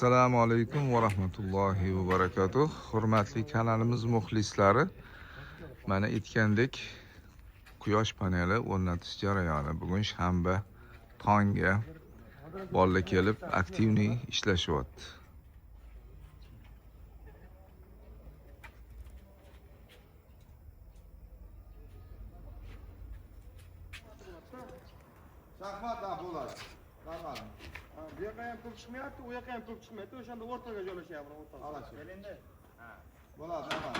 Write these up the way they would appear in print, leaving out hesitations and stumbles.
Assalomu alaykum va rahmatullohi va barakatuh. Hurmatli kanalimiz muxlislari, mana aytgandek, quyosh paneli o'rnatish jarayoni bugun shanba tongga bolalar kelib активный ishlashyapti. Shaxmat ha, bo'ladi. Rahmat. Ha, bu yoqqa ham ko'p chiqmayapti, u yoqqa ham ko'p chiqmayapti. O'shanda o'rtaga joylashyapti, o'rtaga. Alashib. Kel endi. Bo'ladi, rahmat.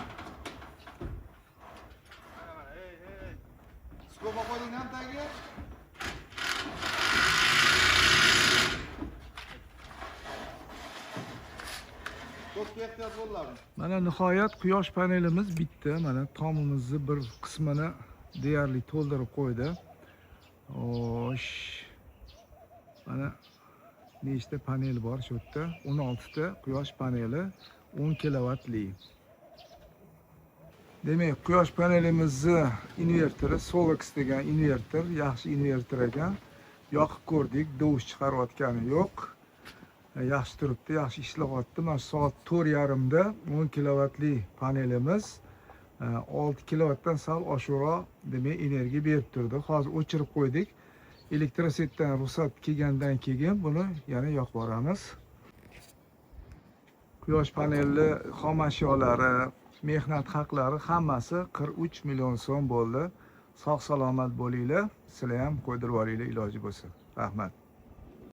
Mana mana, ey, ey. Skoba qo'yding ham tagiga? Ko'pga ehtiyot bo'linglar. Mana nihoyat quyosh panelimiz bitdi. Mana tomimizni bir qismini deyarli to'ldirib qo'ydi. Xo'sh. Mana nechta panel bor shu yerda? 16 ta quyosh paneli, 10 kilovatli. Demak, quyosh panelimizni inverteri Solax degan inverter, yaxshi inverter ekan. Yoqib ko'rdik, dovush chiqarayotgani yo'q. Yaxshi turibdi, yaxshi ishlayapti. Mana shu soat 4:30 da 10 kilovatli panelimiz 6 kilovatdan sal oshiqroq, demak, energiya berib turdi. Hozir o'chirib qo'ydik. Электросеть dan ruxsat kelgandan keyin buni yana yoqib boramiz. Quyosh panelli xom ashyolari, mehnat haqlari hammasi 43 million so'm bo'ldi. Sog' salomat bo'linglar. Sizlar ham qo'ydirib olinglar iloji bo'lsa. Rahmat.